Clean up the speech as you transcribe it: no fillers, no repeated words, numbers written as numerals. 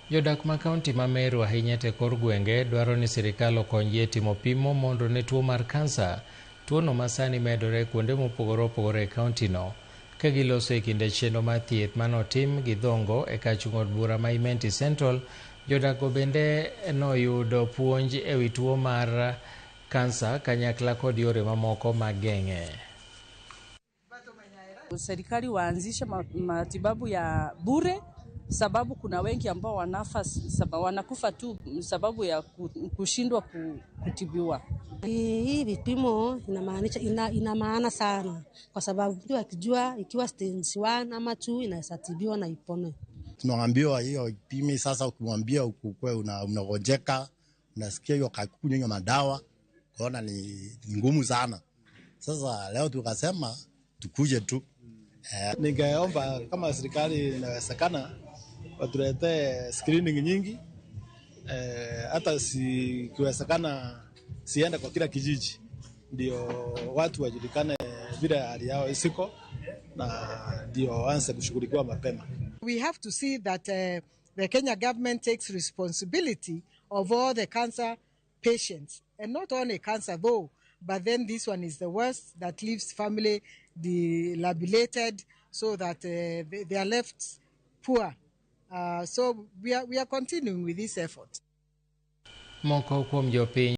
Jodak ma kaunti ma Meru, ahinya to e kor gwenge, dwaro ni sirikal okonygi e timo pimo mondo ne tuo mar kansa. Tuono ma sani medore kuonde mopogore opogore e kaunti no. Ka giloso e kinde chenro mar thieth manotim gi dhongo e kar chung' od bura ma Imenti Central, jodak go bende noyudo puonj e wi tuo mar kansa kanyakla kod yore mamoko mag geng'e. Serikali waanzishe matibabu ya bure, sababu kuna wengi ambao wanafa, wanakufa tu sababu ya kushindwa kutibiwa. Hii vipimo inamaanisha ina maana sana kwa sababu mtu akijua ikiwa stage 1 ama 2 inaweza tibiwa na ipone. Tunaambiwa hiyo ipime sasa, ukimwambia ukukwe unagonjeka, unasikia hiyo kakunywa hiyo madawa, kuona ni ngumu sana. Sasa leo tukasema tukuje tu. Ningeomba kama serikali inawezekana watuletee screening nyingi, hata sikiwezekana siende kwa kila kijiji, ndio watu wajulikane vile hali yao isiko na ndio waanze kushughulikiwa mapema. We have to see that the Kenya government takes responsibility of all the cancer patients, and not only cancer though, but then this one is the worst that leaves family dilapidated so that they are left poor. So we are continuing with this effort. Moko kuom jopiny